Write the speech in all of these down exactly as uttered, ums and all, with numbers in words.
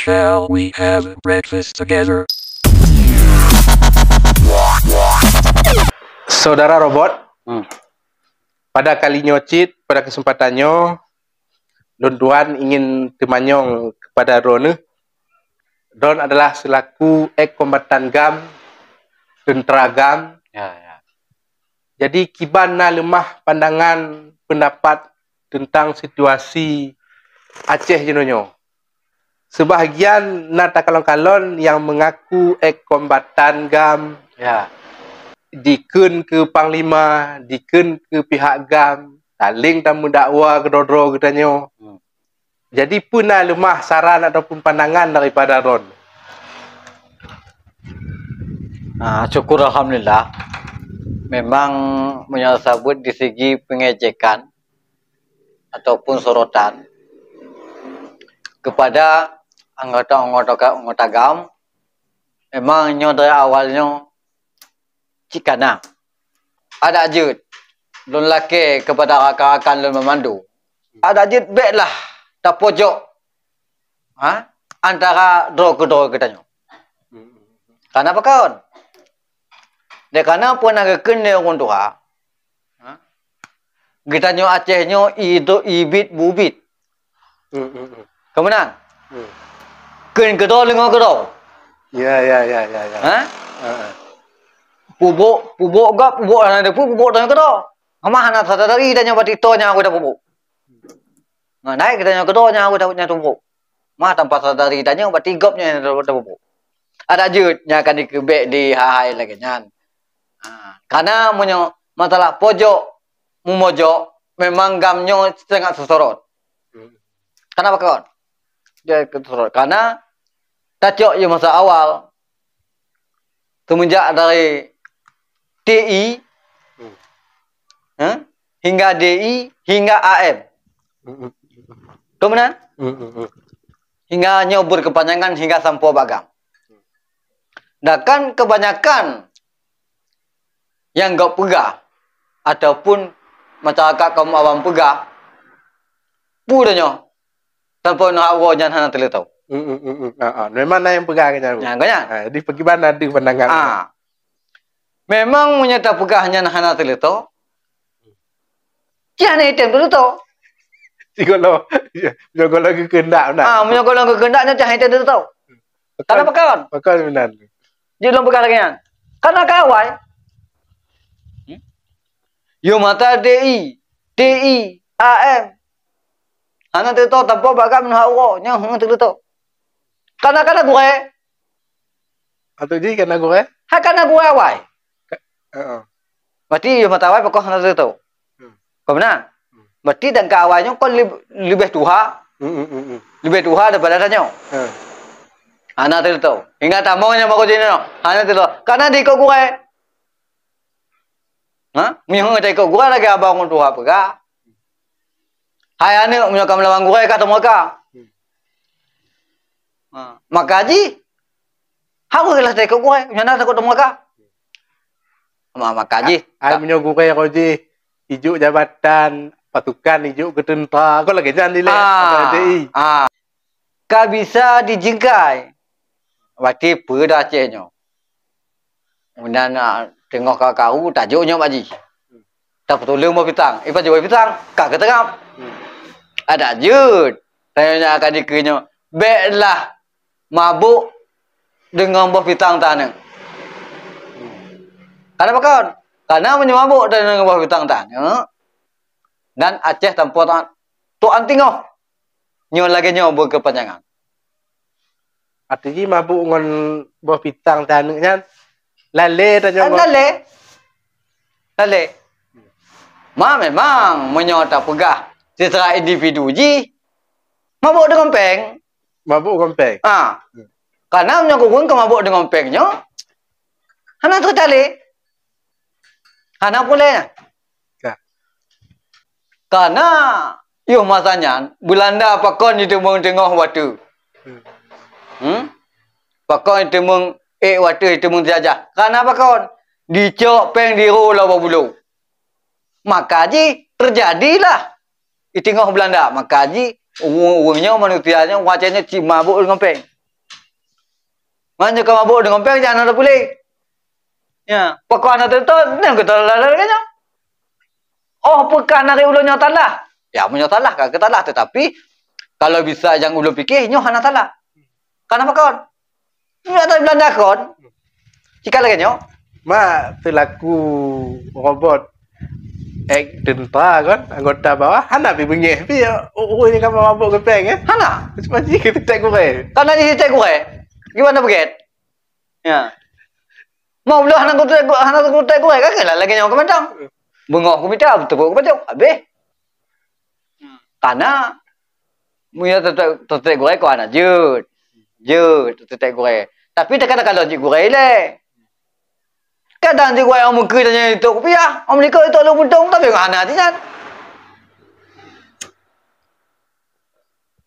Shall we have breakfast together? Saudara robot, Hmm. pada kali nyoe cit, pada kesempatan nyoe, lôn tuan ingin teumanyong kepada droeneuh. Droeneuh adalah selaku ex kombatan GAM, tentara GAM. Ya, ya. Jadi, kiban na leumah pandangan, pendapat tentang situasi Aceh jinoe nyoe. Sebahagian na takalon-kalon nyang mengaku ex kombatan GAM, Ya. dikheun keu panglima, dikheun keu pihak GAM, saléng tameudakwa keudroe-droe geutanyoe. Hmm. Jadi, peue na leumah saran ataupun pandangan daripada droeneuh? Ah, syukur alhamdulillah. Memang meunyoe sabeut di segi pengecekan ataupun sorotan kepada anggota-anggota, anggota GAM, memang nyoe dari awal nyoe cit kana. Adak jeuet lôn lakée kepada rakan-rakan lôn meumandum. Adak jeuet béklah tapojok, ha, antara droe keudroe geutanyoe. Kana pakon? Dek kana peue na geukheun lé ureuëng tuha, ha? Geutanyoe Aceh nyoe ido-, ibit bubit. Hmm, hmm, hmm. Ka meunan? Hmm. Kheun keudroe leungoe keudroe. Ya, ya, ya, ya, ya. Ha? Ha, ha. Pubok, pubok gop, pubok hana deupeu, pubok tanyoe keudroe. Hama hana sadari tanyoe bak titoe nyang aku tapubok. Nah, naik geutanyoe keudroe nyang aku ta-, nyang tapubok. Ma tanpa sadari tanyoe bak tigop nyoe nyang tapubok. Adak jeuet nyang akan dikeubek di hai-hai lagée nyan. Ha, kana meunyoe masalah pojok, mumojok, memang GAM nyoe sangat seusorot. Hmm. Kana pakon? Dia keu sorot. Kana tacok yue masa awal, semenjak dari T I, Hmm. eh, hingga D I, hingga A M. Hmm. Betul meunan? Hmm, hmm, hmm. Hingga nyoe berkepanjangan hingga sampoe bak GAM. Dan kan kebanyakan nyang gob peugah ataupun masyarakat kaum awam peugah, peue tanyoe tanpa neuhak uroe nyan hana teuleutô. Hmm, hmm, hmm, hmm. Ah, ah. Memang na nyang peugah keu nyan. Nyan, keu nyan. Ah, jadi, pakriban na deuh pandangan? Ah. Memang meunyoe tapeugah nyan hana teuleutô, cit hana item teuleutô. Sigohlom, ya, meunyoe gohlom geukeuheundak meunan. Ah, meunyoe gohlom geukeuheundak nyan cit hana item teuleutô. Pakon, kana pakon? Pakon meunan. Jeuet lôn peugah lagée nyan. Kana ka awai. Hmm? Yôh masa D I, T I, A M. Hana teuleutô tanpa bak GAM neuhak uroe, nyoe hana teuleutô. Kana, kana gurée. Atau jih kana gurée? Hai kana gurée awai. Ka-, heeh. Berarti yôh masa awai pakon hana teuleutô. Hmm. Kon meunan? Hmm. Berarti dan ka awai nyoe kon leb-, leubeh tuha. Hmm, hmm, hmm, hmm. Leubeh tuha daripada tanyoe. Hmm. Hana teuleutô. Hingga tamong nyang baru jinoe, hana teuleutô. Kana diikot gurée. Ha? Meunyoe taikot gurée lagée abang ureuëng tuha peugah. Hai aneuëk, meunyoe ka meulawan gurée ka teumeuka. Hmm. Ha, maka jih haruslah taikot gurée, meunyoe na takot teumeuka. Ma-, maka jih. Ai, meunyoe gurée roh jih ijok jabatan, pasukan ijok keu teuntra, kon lagée nyan dilée, ah, T I. Ah. Ka bisa dijingkai. Berarti peue dah Aceh nyoe? Meunan, ah, teungoh ka karu, tajok nyoe bak jih. Tapeutuleueng boh pitang. Ipat jih boh pitang, ka keuteungab. Hmm. Adak jeuet. Tanyoe nyang akan dikeue nyoe, béklah mabök deungon boh pitang taneuëk. Kana pakon? Kana meunyoe mabök deungon boh pitang taneuëk, dan Aceh tanpa ta-, tuan tingoh. Nyoe lagée nyoe beukeupanjangan. Arti jih mabök ngon boh pitang taneuëk nyan, lalée tanyoe. Ah, ngon lalée. Lalée. Ma memang meunyoe tapeugah secara individu jih, mabök deungon péng. Mabök ngon péng. Ah. Hmm. Karena meunyoe ureuëng ka mabök deungon péng nyoe, hana teutalé. Hana peureulée nyan. Ka. Kana yoh masa nyan, Beulanda pakon jiteumeung teungoh watée. Hmm. Hmm? Pakon jiteumeung ék watée, jiteumeung jajah. Kana pakon? Jicok péng jiroe lam bulo. Maka jih teujadilah di teungoh Beulanda. Maka jih ureuëng, ureuëng nyoe, manusia nyoe, watée nyoe cit mabök deungon péng. Meunyoe ka mabôk deungon péng, jangan ada pulih. Ya, pokok hana teuntèe, nyan keuh talah lagèe nyoe. Oh, peue ka na ulôn nyoe talah? Ya, meunyoe talah ka keuh talah, tetapi kalau bisa nyang ulôn pikir, nyoe hana talah. Kana pakon? Nyoe ata Belanda kon. Cika lagèe nyoe. Mak teulaku robot ek tentara kon, anggota bawah, hana pi beungèh pi, ureueng nyang ka mabôk geuh péng, eh? Hana. Sebab jih kita tak kurang. Kana jih tak kurang. Gimana begitu? Ya. Mau blah hana kutek, hana kutek kutek, kan lah lagèe nyoe keumantong. Beungoh kumita, beuteupeue kupajoh, habéh. Kana, meunyoe teuteutek gurèe, kok hana jeuet. Jeuet, teuteutek gurèe. Tapi takana kalon jeuet gurèe ilèe. Kadang jeuet gurèe nyang meukeue tanyoe itok kupiah, nyang meulikot itok lôn puntông, tapi hana jih nyan.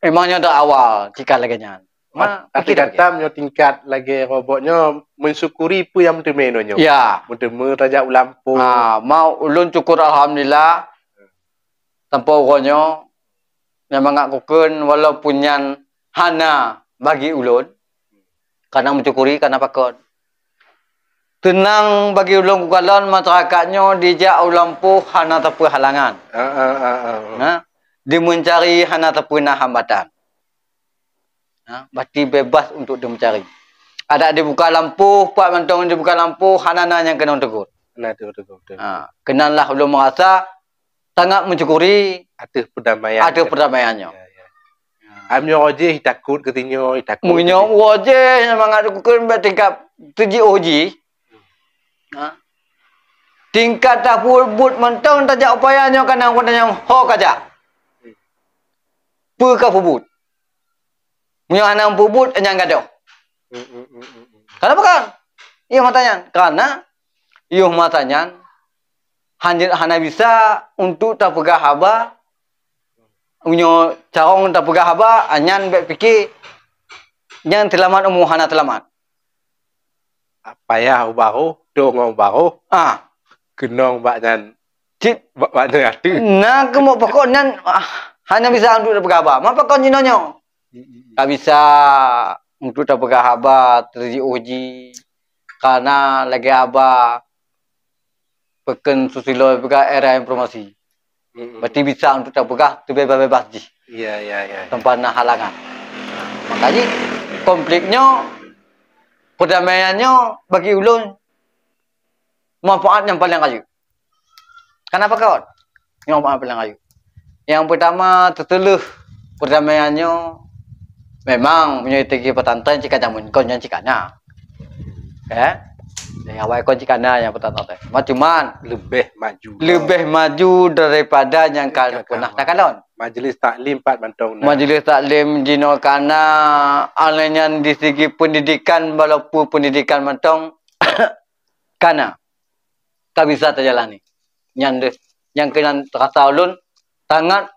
Memang nyoe dak awal, cika lagèe nyan. Ma, tapi kira-kira. Kata meunyoe tingkat lagèe robot nyoe, mensyukuri peue nyang meuteumé nyoe. Ya. Meuteumé tajak u lampôh. Ah, mau ulôn syukur alhamdulillah. Sampoe uroe nyoe, nyang mangat kukheun walaupun nyan hana bagi ulôn, kana mensyukuri, kana pakon. Teunang bagi ulôn kukalon masyarakat nyoe dijak u lampôh hana teupeu halangan. Ah, ah, ah, ah, ah. Nah, dimeucari hana teupeu na hambatan. Ha, berarti bebas untuk dimeucari. Adak dibuka lampôh, pat mantong dibuka lampôh, hana na nyang keunong teugôt. Hana teugôt, betul. Ha, keunong lah ulôn merasa sangat mensyukuri ateueh perdamaian. Ateueh perdamaian nyoe. Ya, ya. Am nyoe jih takot keu sinyoe, takot. Meunyoe jih mangat kukheun bak tingkat tujoh jih. Ha. Tingkat tapeubuet mantong tajak upaya nyoe kana nyang ho kajak. Peue ka peubuet? Meunyoe hana peubuet, nyan gadôh. Hmm, hmm, hmm, hmm, hmm. Kenapa kan? Yoh mata nyan. Karena yoh mata nyan hanya, hana bisa untuk tapeugah haba. Meunyoe carông tapeugah haba, nyan bèk pikir nyan teulamat umu hana teulamat. Payah u barôh, dong u barôh. Ah. Keunong bak nyan. Cit. Bak, bak nyan ateueh. Na keumok pokok nyan, ah, hana bisa untuk tapeugah haba. Ma pakon jinoe nyoe? Mm, mm, mm. Tak bisa untuk tapeugah haba, teujiôh jih. Karena lagèe haba, peukheun susilo peugah era informasi. Mm, mm. Berarti bisa untuk tapeugah teubebas-bebas jih. Ya, ya, ya, ya. Tanpa na halangan. Maka jih, konflik nyoe, perdamaian nyoe bagi ulôn manfaat nyang paleng rayeuk. Kenapa kawat? Nyang paleng rayeuk. Nyang peutama, teuteuleuh perdamaian nyoe memang meunyoe teugi pesantren cit ka jameun kon nyan cit ka na. Eh? Nyang awai kon cit ka na nyang pesantren. Cuma, cuman leubeh maju. Leubeh maju daripada nyang ka pernah takalon. Majlis taklim pat mantong na. Majlis taklim jinoe ka na, alèh nyan di segi pendidikan, walaupun pendidikan mantong ka na, ka bisa tajalani. Nyan deh, nyang keunan terasa ulôn sangat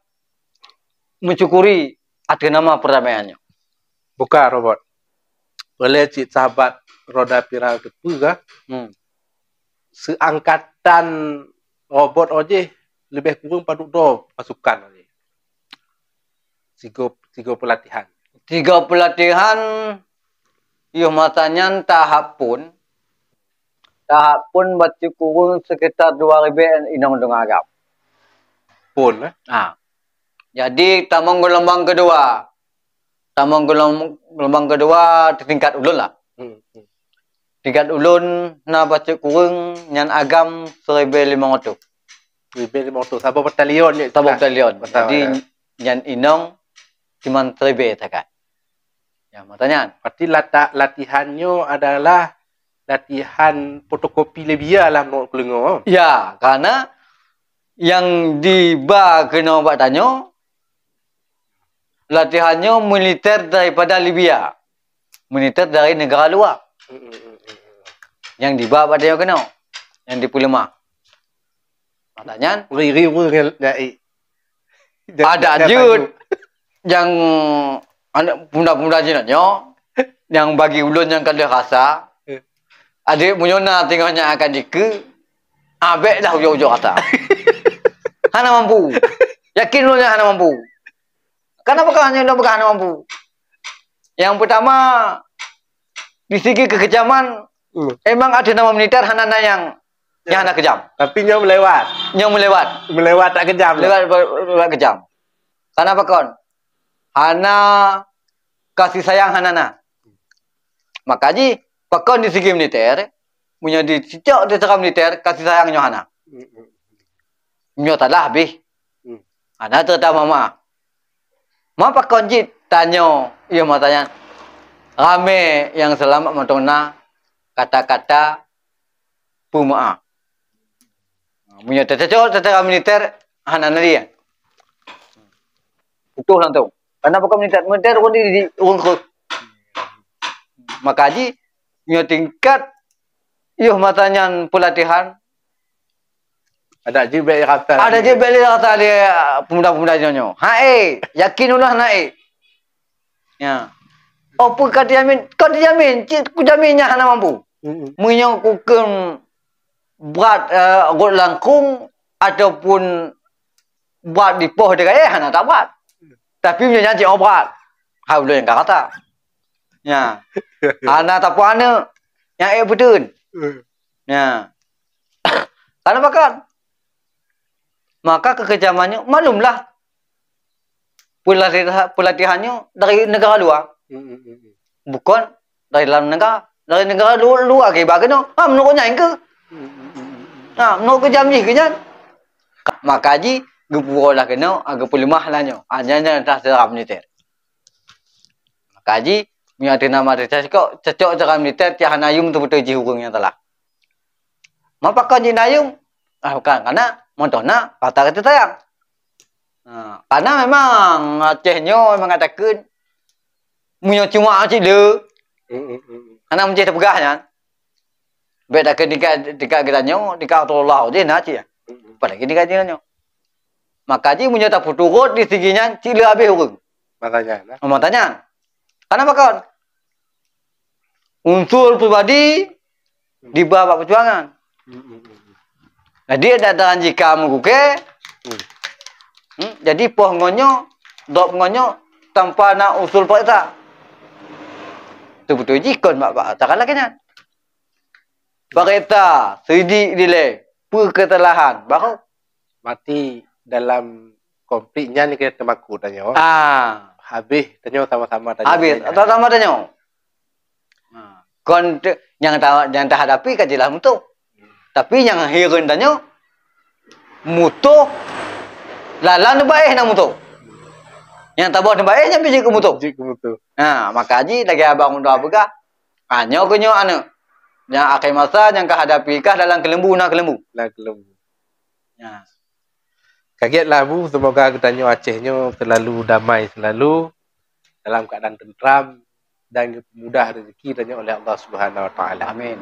mensyukuri ateueh nama perdamaian nyoe. Buka robot. Boleh cit sahabat roda viral teupeue kah? Hmm. Seangkatan robot ojeh lebih kurang padub droe pasukan ojeh. Sigo, sigo pelatihan. Sigo pelatihan, yoh masa nyan tahap pun, tahap pun bacut kureueng sekitar dua ribèe inong deungon agam. Pun, eh? Ha. Jadi, tamong geulumbang keudua. Tamong geulom-, geulumbang keudua tingkat ulôn lah. Hmm, hmm. Tingkat ulôn na bacut kureueng nyan agam siribèe limong reutôh. Siribèe limong reutôh. Saboh batalion nyan. Saboh batalion. Betul, jadi, ya. Nyan inong cuman siribèe sagai. Ya, makanya. Berarti lata-, latihan nyoe adalah latihan fotokopi Libya lah menurut kudeungo. Ya, karena nyang diba keunoe bak tanyoe, latihan nyoe militer daripada Libya. Militer dari negara luar. Nyang diba bak tanyoe keunoe. Nyang dipeuleumah. Makanya, ri-ri ureueng nyang, nyang, eh, nyang, ada nyang jeuet tanyoe. Nyang aneuk pemuda-pemuda jinoe nyoe, nyang bagi ulôn nyang ka lheueh rasa, eh, adik meunyoe na teungoh nyan akan dikeue, abék dah ujoe-ujoe rasa. Hana mampu. Yakin ulôn nyan hana mampu. Kenapa kah nyoe lôn peugah hana mampu? Nyang peutama, di segi keukejaman, hmm, emang ada nama militer hana na yang, yang hana kejam. Tapi nyoe melewat. Nyoe melewat. Melewat tak kejam. Melewat, melewat kejam. Karena pakon? Hana kasih sayang hana na. Maka jih, pakon di segi militer, meunyoe dicicok secara militer, kasih sayang nyoe hana. Nyoe salah bih. Hmm. Hana teuta mama. Ma pakon jih tanyoe, iya masa nyan. Ramé nyang seulamat mantong na kata-kata peumeu'ah. Meunyoe teucocok teuka militer, hana na lé. Utoh langsung. Karena pakon militer, militer ureueng di, di ureueng khusus. Maka jih, meunyoe tingkat yoh masa nyan peulatihan, ada jih bèk rasa. Ada jih bèk rasa lé, ah, pemuda-pemuda nyoe. Hai, yakin ulôn hai. Ya. Apa ka dijamin? Ka dijamin, cit kujamin nyan hana mampu. Mm-mm. Meunyoe kukheun brat, eh, rot langkong ataupun brat dipoh di kayèe hana tabrat. Tapi meunyoe nyan cit brat, hai ulôn nyang ka rasa. Ya. Hana tapeue aneuk nyang ék beuteun. Hmm. Ya. Karena pakon? Maka keukejaman nyoe, maklumlah, peulatiha-, peulatihan nyoe dari negara luar. Hmm, hmm, hmm, hmm. Bukon dari dalam negara. Dari negara lu-, luar kiban keunoe. Ha, meunurot nyan keuh. Hmm, hmm, hmm, hmm, hmm. Ha, meunurot keujam jih keuh nyan. Maka jih, geupeuwoe lah keunoe, ha, geupeuleumah lah nyoe. Ha, nyan, nyan dah secara militer. Maka jih, meunyoe ateueh nama teucocok, cocok secara militer, cit hana yum teubeutôi jih ureueng nyang salah. Ma pakon jih na yum? Ah, bukan, karena mantong na rasa kasih sayang. Ha, karena memang Aceh nyoe memang gata kheun, meunyoe cuma cit le, hmm, hmm, hmm, hmm, hana meuceh teupeugah nyan. Bèk takheun tingkat, tingkat geutanyoe, tingkat Allah jih na cit. Hmm, hmm. Apalagi tingkat geutanyoe. Maka jih meunyoe tapeuturot di segi nyan, cit le habéh ureueng. Masa nyan, nah. Oh, masa nyan. Karena pakon? Unsur pribadi diba bak peujuangan. Hmm, hmm, hmm, hmm. Jadi, ada dalam jika meugukée, hmm, hmm, jadi poh ngon nyoe, dop ngon nyoe, tanpa na unsur pareksa. Teubeutôi jih kon bak, bak cara lagée nyan. Pareksa, sidik dilée, peue keusalahan, baru. Berarti dalam konflik nyan keuh teumakot tanyoe. Ah. Habéh tanyoe sama-sama tanyoe. Habéh, sama-sama tanyoe. Ha. Kon te-, nyang ta-, nyang tahadapi ka jeulaih musoh. Tapi nyang hireuen tanyoe, musoh, lalan neubaéh na musoh. Nyang taboh neubaéh nyan pih jeuet keu musoh. Jeuet keu musoh. Ha, maka jih lagée abang Uda peugah, ha, nyoe keu nyoe aneuk. Nyang akhé masa nyang ka hadapi kah dalam keuleumbu na keuleumbu. Na keuleumbu. Ya. Ka gét lah, Bu, seumoga geutanyoe Aceh nyoe seulalu damai seulalu, dalam keuadaan teuntram, dan geupeumudah rezeki tanyoe oleh Allah Subhanahu Wa Taala. Amin.